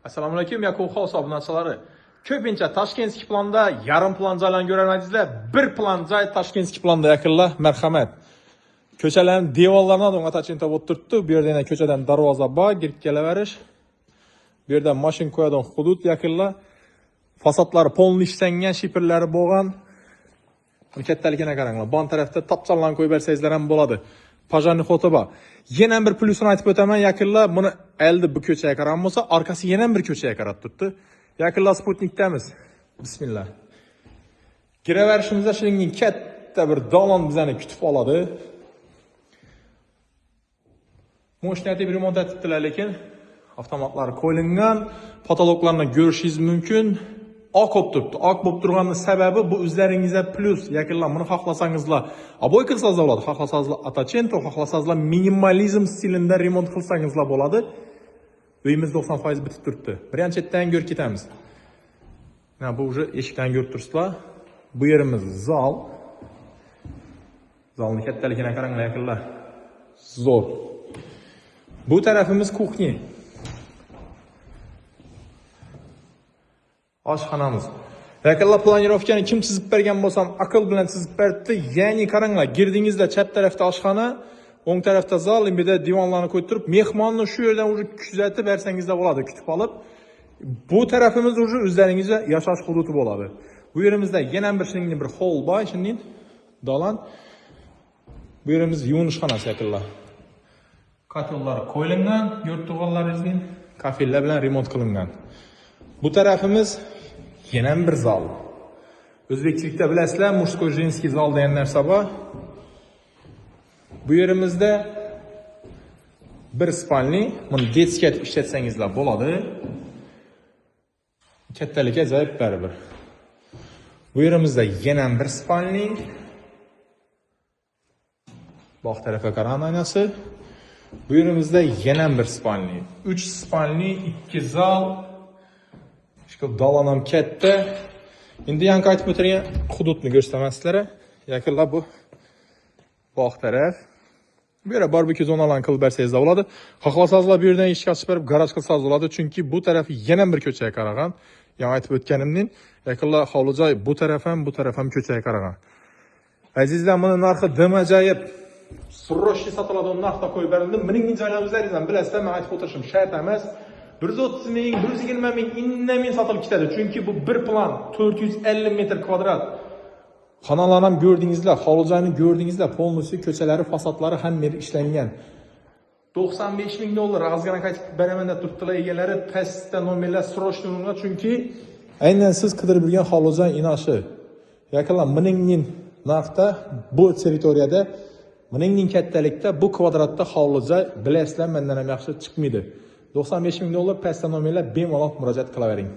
Assalomu alaykum Yakub House obunachilari. Ko'pincha Toshkentski planda yarim plan joylarni ko'rolmaysizlar. Bir plan joy Toshkentski planda yaqinlar, marhamat. Ko'chalarning devorlarini odamga tachin topib turibdi. Bu yerda yana ko'chadan darvoza bor, kirib kelaverish. Bu yerda mashin qo'yadigan hudud yaqinlar. Fasadlari polni ishlangan, shiferlari bo'lgan. Buni kattaligini qaranglar. Bon tarafda topchanlarni qo'yib bersangizlar ham bo'ladi. Пожарный xoti bor. Yana bir plyusini aytib o'taman, yaqinlar, buni eldi bu ko'chaga qaragan bo'lsa, orqasi yana bir ko'chaga qarab turibdi. Yaqinlar, Sputnikdamiz. Bismillah. Kiraverishimizda shuningdek katta bir dolon bizani kutib oladi. Moshina bir remont etibdilar, lekin avtomatlar qo'yilgan, patologlarni ko'rishingiz mumkin. Oq bo'lib turibdi. Oq bo'lib turganining sababi bu o'zlaringizga plyus. Yaqinlar, buni xohlasangizlar oboy qilsangizlar bo'ladi, xohlasangizlar atachento, xohlasangizlar minimalizm stilida remont qilsangizlar bo'ladi. Uyimiz 90% bitib turibdi. Bir yan chetdan ko'rib ketamiz. Mana bu уже eshikdan ko'rib turibsizlar. Bu yerimiz zal. Zalning kattaligini qaranglar, yaqinlar. Zo'r. Bu tarafimiz kuxnya. Oshxonamiz. Yaqinlar, planirovkani kim chizib bergan bo'lsam, aql bilan chizib beribdi. Ya'ni qaranglar, girdingizda chap tarafda oshxona, o'ng tarafda zal, bu yerda divanlarni qo'yib turib, mehmonni shu yerdan уже kuzatib bersangizlar bo'ladi, kutib olib. Bu tarafimiz уже o'zlaringizga yashash hududi bo'ladi. Bu yerimizda yana bir shuningdek bir hol bor, shuningdek dalan. Bu yerimiz yuvinish xonasi yaqinlar. Kotellar qo'yilgan, ko'rib turganlaringizning kafellar bilan remont qilingan. Bu tarafimiz yana bir zal. O'zbekchilikda bilasizlar, мужской женский zal degan narsa bor. Bu yerimizda bir spalni, buni detskiy etib ishlatsangizlar bo'ladi. Kattaligi ajoyib baribir. Bu yerimizda yana bir spalni. Bog' tarafga qaragan oynasi. Bu yerimizda yana bir spalni. 3 spalni, 2 zal. Shu dalan ham katta. Endi yangi aytib o'tirgan hududni ko'rsataman sizlarga. Yaqinlar, bu bog' taraf. Bu yerga barbekyu zonalarni qilib bersangizlar bo'ladi. Xohlasangizlar bu yerdan eshik ochib berib garaj qilsangiz bo'ladi, chunki bu taraf yana bir ko'chaga qaragan. Yana aytib o'tganimdek, yaqinlar, hovli joy bu taraf ham, bu taraf ham ko'chaga qaragan. Azizlar, buni narxi dim ajoyib. Срочно sotiladigan narxda qo'yib berildi. Buning joylarni o'zlaringiz ham bilasizlar, men aytib o'tirishim shart emas. 130 ming, 120 ming indamay sotilib ketadi. Chunki bu bir plan 450 metr kvadrat. Xonalarni ham ko'rdingizlar, hovli joyni ko'rdingizlar, полностью ko'chalari, fasadlari hamma yeri ishlangan. 95 ming dollar ozgina qaytib beraman deb turibdilar egalari. Pastda nomerlar срочно uringlar, chunki aynan siz qidirib yurgan hovli joy inoshi. Yaqinlar, mingning narxda bu territoriyada, mingning kattalikda bu kvadratda hovli joy bilasizlar, mendan ham yaxshi chiqmaydi. 95 ming dollar, pastda nomerlar, bemalol murojaat qilavering.